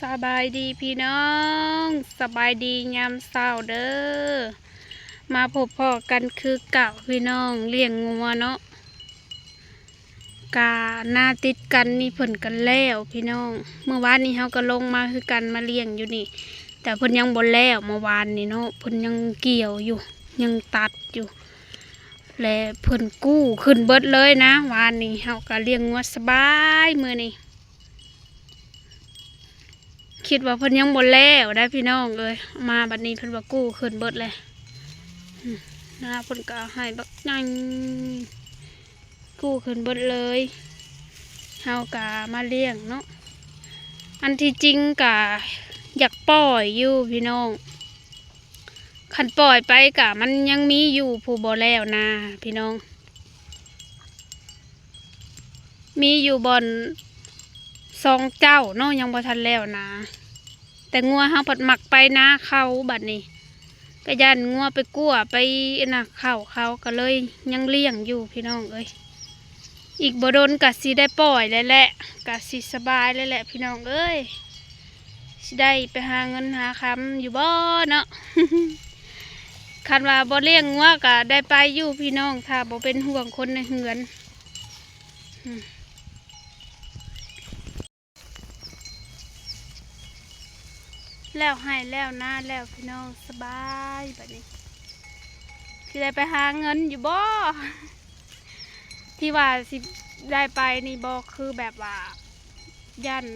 ສະບາຍດີພີ່ນ້ອງ ສະບາຍດີຍາມເຊົ້າເດີ້ ມາພົບພໍ້ກັນຄືເກົ່າພີ່ນ້ອງ ລ້ຽງງົວເນາະ ກະນາຕິດກັນນີ້ເພິ່ນກະແລ້ວພີ່ນ້ອງ ມື້ວານນີ້ເຮົາກະລົງມາຄືກັນ ມາລ້ຽງຢູ່ນີ້ ແຕ່ເພິ່ນຍັງບໍ່ແລ້ວ ເມື່ອວານນີ້ເນາະ ເພິ່ນຍັງກ່ຽວຢູ່ ຍັງຕັດຢູ່ ແລະເພິ່ນກູ້ຂຶ້ນເບິດເລີຍນະ ວານນີ້ເຮົາກະລ້ຽງງົວສະບາຍມື້ນີ້. ຄິດວ່າເພິ່ນຍັງບໍ່ແລ້ວໄດ໋ພີ່ນ້ອງເອີຍ ມາບັດນີ້ເພິ່ນວ່າກູ້ຂຶ້ນເບິດແລ້ວ ອືມ ນາເພິ່ນກະໃຫ້ບັກໃຫຍ່ ກູ້ຂຶ້ນເບິດເລີຍ ເຮົາກະມາລ້ຽງເນາະ ອັນທີ່ຈິງກະຢາກປ່ອຍຢູ່ພີ່ນ້ອງ ຄັນປ່ອຍໄປກະມັນຍັງມີຢູ່ຜູ້ບໍ່ແລ້ວນາພີ່ນ້ອງ. ມີຢູ່ບ່ອນສອງເຈົ້າເນາະ ຍັງບໍ່ທັນແລ້ວນາ ແຕ່ງົວເຮົາພັດມັກໄປນາເຂົາ ບັດນີ້ກະຢ້ານງົວໄປກົວໄປອັນນະເຂົ້າເຂົາ ກະເລີຍຍັງລ້ຽງຢູ່ພີ່ນ້ອງເອີຍ ອີກບໍ່ດົນກະຊິໄດ້ປ່ອຍແລ້ວແຫຼະ ກະຊິສະບາຍແລ້ວແຫຼະພີ່ນ້ອງເອີຍ. ຊິໄດ້ໄປຫາເງິນຫາຄຳຢູ່ບໍ່ເນາະ ຄັນວ່າບໍ່ລ້ຽງງົວກະໄດ້ໄປຢູ່ພີ່ນ້ອງ ຖ້າບໍ່ເປັນຫ່ວງຄົນໃນເຮືອນ ອືມ ແລ້ວໄຮ່ແລ້ວນາແລ້ວພີ່ນ້ອງ ສະບາຍບັດນີ້ ຊິໄດ້ໄປຫາເງິນຢູ່ບໍ່? ທີ່ວ່າຊິໄດ້ໄປນີ້ບໍ່ ຄືແບບວ່າຢ້ານ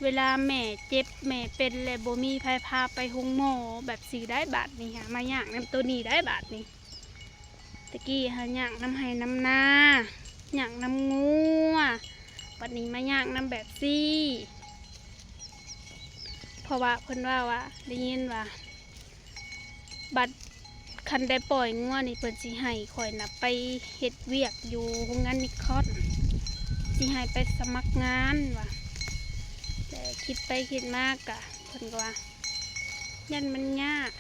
ເວລາແມ່ເຈັບແມ່ເປັນ ແລະບໍ່ມີໃຜພາໄປໂຮງໝໍແບບຊີ້ໄດ໋ ບາດນີ້ຫາມາຍາກນຳໂຕນີ້ໄດ໋ ບາດນີ້ ຕະກີ້ຫາຍາກນຳໄຮ່ນຳນາ ຍາກນຳງົວ ບັດນີ້ມາຍາກນຳແບບຊີ້ ເພາະວ່າເພິ່ນເວົ້າວ່າ ໄດ້ຍິນວ່າ ບັດຄັນໄດ້ປ່ອຍງົວນີ້ ເພິ່ນຊິໃຫ້ຂ້ອຍນະໄປເຮັດວຽກຢູ່ໂຮງງານນິຄອນ ຊິໃຫ້ໄປສະໝັກງານວ່າ ແຕ່ຄິດໄປຄິດມາກະ ເພິ່ນກະວ່າຢ້ານມັນຍາກ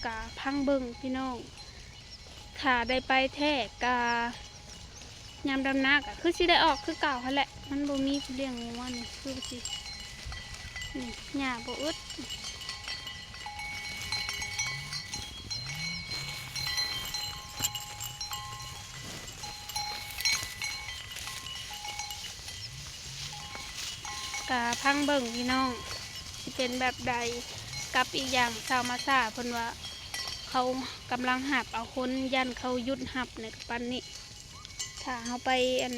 ກະຟັງເບິ່ງພີ່ນ້ອງ ຖ້າໄດ້ໄປແທ້ກະ ຍາມດຳນາກະຄືຊິໄດ້ອອກຄືເກົ່າຫັ້ນແຫຼະ ມັນບໍ່ມີຜູ້ລ້ຽງງົວນີ້ ຄືຊິ ນີ້ຫຍ້າບໍ່ອຶດ ກະຟັງເບິ່ງພີ່ນ້ອງ ຊິເປັນແບບໃດ ກັບອີກຢ່າງຊາວມາຊາເພິ່ນວ່າ ເຂົາກຳລັງຮັບເອົາຄົນ ຢ້ານເຂົາຢຸດຮັບໃນປັນນີ້ ຖ້າເຮົາໄປອັນ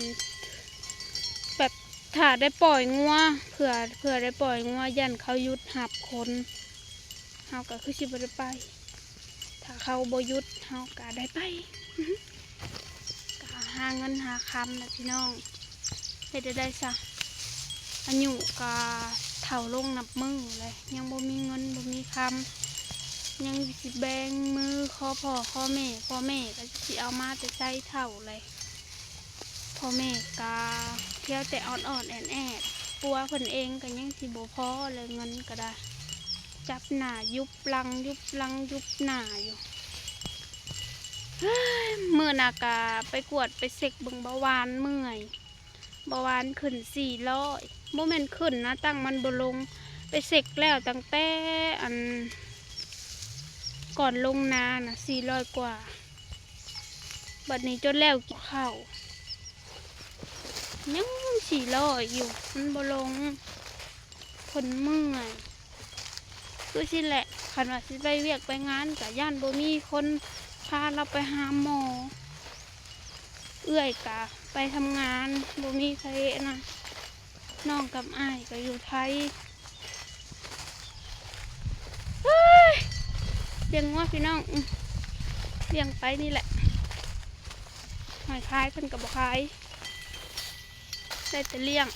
ແບບຖ້າໄດ້ປ່ອຍງົວ ເພື່ອ ເພື່ອໄດ້ປ່ອຍງົວ ຢ້ານເຂົາຢຸດຮັບຄົນ ເຮົາກະຄືຊິບໍ່ໄດ້ໄປ ຖ້າເຂົາບໍ່ຢຸດເຮົາກະໄດ້ໄປ ກະຫາເງິນຫາຄຳແຫຼະພີ່ນ້ອງ ເຮັດແນວໃດຊະ ອາຍຸກະເຖົ້າລົງນັບມື້ແຫຼະ ຍັງບໍ່ມີເງິນບໍ່ມີຄຳ ຍັງຊິແບງມືຂໍພໍ່ຂໍແມ່ ພໍ່ແມ່ກະຊິເອົາມາແຕ່ໃສເຖົ້າແຫຼະ ພໍ່ແມ່ກະພຽວແຕ່ອອດໆແອດໆ ປົວເພິ່ນເອງກະຍັງຊິບໍ່ພໍແລ້ວ ເງິນກະໄດ້ ຈັບໜ້າຍຸບຫຼັງ ຍຸບຫຼັງ ຍຸບໜ້າຢູ່ ເຮີ້ຍ ມື້ນະກະໄປກວດໄປເຊັກເບິ່ງເບົາຫວານ ເມື່ອຍ ເບົາຫວານຂຶ້ນສີ່ຮ້ອຍ ບໍ່ແມ່ນຂຶ້ນນະ ຕັ້ງມັນບໍ່ລົງ ໄປເຊັກແລ້ວຕັ້ງແຕ່ອັນ ກ່ອນລົງນານະ ສີ່ຮ້ອຍກວ່າ ບັດນີ້ຈົນແລ້ວກິນເຂົ້າ ຍັງສີ່ຮ້ອຍຢູ່ ມັນບໍ່ລົງ ເພິ່ນເມື່ອຍ ຄືຊີ້ແຫຼະ ຄັນວ່າຊິໄປວຽກໄປງານກະຢ້ານບໍ່ມີຄົນພາລາວໄປຫາໝໍ ເອື້ອຍກະໄປທຳງານ ບໍ່ມີໃຜນະ ນ້ອງກັບອ້າຍກະຢູ່ໄທ ເຮີ້ຍ ລ້ຽງງົວພີ່ນ້ອງ ອື ລ້ຽງໄປນີ້ແຫຼະ ໃຫ້ຂາຍເພິ່ນກະບໍ່ຂາຍ ໄດ້ແຕ່ລ້ຽງ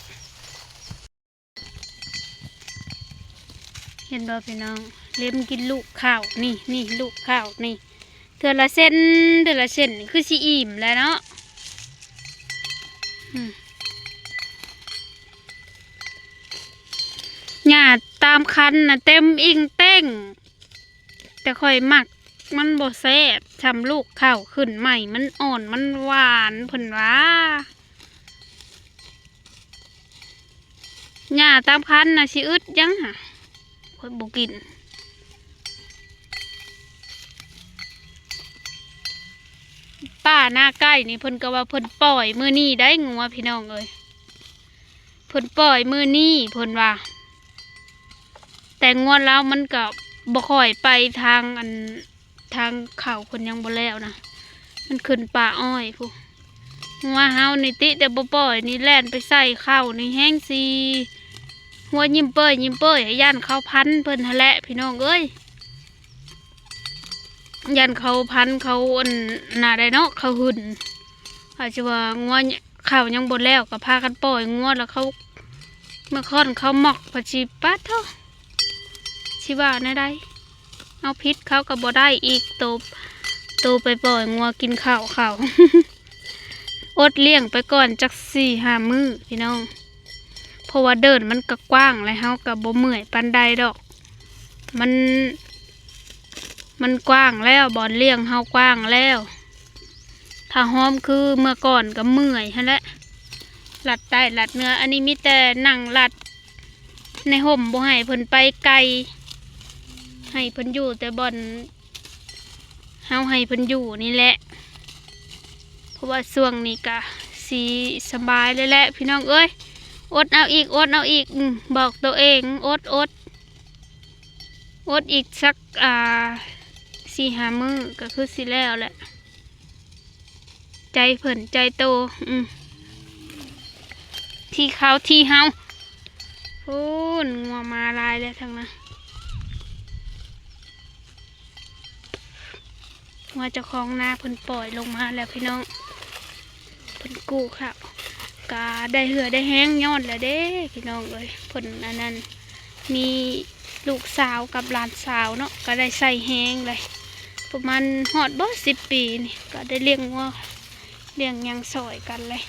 ເຫັນບໍ່ພີ່ນ້ອງ ເລັມກິນລູກເຂົ້າ ນີ້ ນີ້ລູກເຂົ້ານີ້ ເທື່ອລະເສັ້ນ ເທື່ອລະເສັ້ນ ຄືຊິອີ່ມແລ້ວເນາະ ອື ຫຍ້າຕາມຄັນນະເຕັມອີ່ງເຕັງ ແຕ່ຂ້ອຍມັກ ມັນບໍ່ແຊບຊ່ຳລູກເຂົ້າຂຶ້ນໃໝ່ ມັນອ່ອນ ມັນຫວານ ເພິ່ນວ່າ. หญ้าตามคันน่ะสิอึดหยังหะ ข้อยบ่กิน ป่านาไก่นี่เพิ่นก็ว่าเพิ่นปล่อยมื้อนี้ได้งัวพี่น้องเอ้ย เพิ่นปล่อยมื้อนี้เพิ่นว่า แต่งัวลาวมันก็บ่ค่อยไปทางอัน ทางเข้าเพิ่นยังบ่แล้วนะ มันขึ้นป่าอ้อยพุ้น งัวเฮานี่ติแต่บ่ปล่อยนี่แล่นไปใส่เข้านี่แฮงสิหัวยิ้มเป้ยยิ้มเป้ย ย่านเขาพันเพิ่นหั้นแหละพี่น้องเอ้ย ย่านเขาพันเขาอันน่าได้เนาะ เขาหึ่น อาจจะว่างัวเข้ายังบ่แล้วก็พากันปล่อยงัว แล้วเขาเมื่อค่อนเขามอก พะสิ ปาดโธ่ สิว่าแนวใด เอาผิดเขาก็บ่ได้อีก โต โตไปปล่อยงัวกินข้าวเขา อดเลี้ยงไปก่อนจักสี่ห้ามื้อพี่น้อง เพราะว่าเดินมันก็กว้าง และเฮาก็บ่เมื่อยปานใดดอก มัน มันกว้างแล้ว บ่อนเลี้ยงเฮากว้างแล้ว ถ้าหอมคือเมื่อก่อนก็เมื่อยหั้นแหละ ลัดใต้ลัดเหนือ อันนี้มีแต่นั่งลัดในฮ่ม บ่ให้เพิ่นไปไกล ให้เพิ่นอยู่แต่บ่อนเฮาให้เพิ่นอยู่นี่แหละ เพราะว่าช่วงนี้ก็สิสบายแล้วแหละพี่น้องเอ้ย อดเอาอีก อดเอาอีก อืม บอกตัวเอง อด อด อดอีกสัก อ่า สี่ห้ามื้อก็คือสิแล้วแหละ ใจเพิ่นใจโต อืม ที่เขาที่เฮา พู้น งัวมาหลายแล้วทางนั้น งัวเจ้าของนาเพิ่นปล่อยลงมาแล้วพี่น้อง เพิ่นกู้ข้าว กะได้เหื่อได้แฮงย้อนแหละเด้พี่น้องเอ้ย เพิ่นอันนั้น มีลูกสาวกับหลานสาวเนาะ กะได้ใส่แฮงเลย ประมาณฮอดบ่ สิบปีนี่ กะได้เลี้ยงงัว เลี้ยงหยังซ่อยกันเลย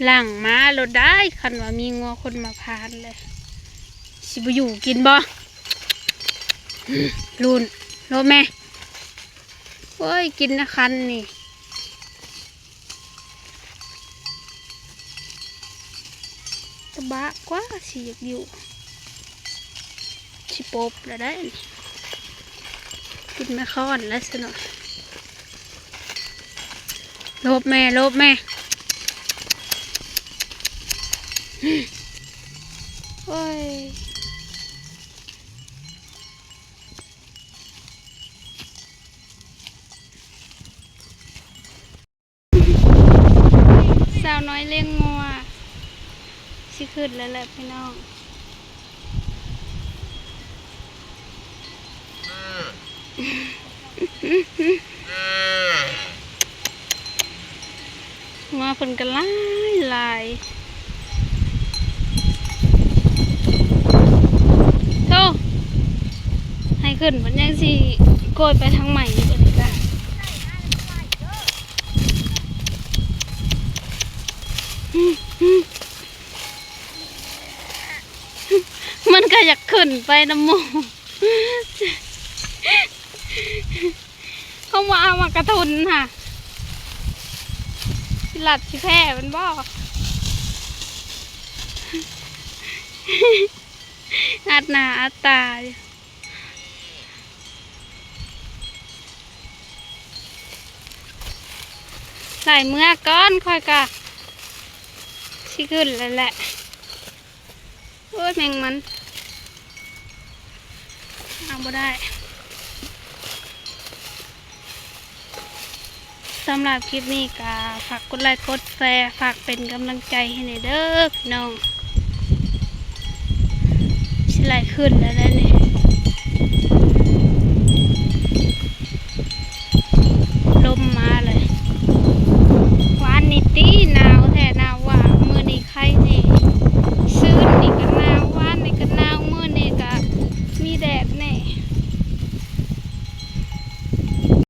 หลังมาโลดได้ คันว่ามีงัวคนมาพานเลย สิบ่อยู่กินบ่ ลุน โลดแม่ โอ้ย กินนะคันนี่ ตะบะกว่าสิอยากอยู่ สิปบแล้วได้ กินแม่ค้อนแล้วซะหน่อย โลบแม่ โลบแม่ โอ้ย สาวน้อยเลี้ยงงัว สิขึ้นแล้วแหละพี่น้อง งัวเพิ่นก็หลายหลาย โธ่ ให้ขึ้นมันยังสิโกยไปทางใหม่อยู่บัดนี้กะ มันก็อยากขึ้นไปนำหมู่ เขามาเอามากระทุนค่ะ สิหลัดสิแพ้มันบ่ อัดหน้าอัดตาอยู่ หลายเมื่อก่อนข้อยกะสิขึ้นแล้วแหละ โอ้ย แมงมัน เอาบ่ได้ สำหรับคลิปนี้ก็ฝากกดไลค์กดแชร์ ฝากเป็นกำลังใจให้แหน่เด้อพี่น้อง สิไล่ขึ้นแล้วเด้นี่ ลมมา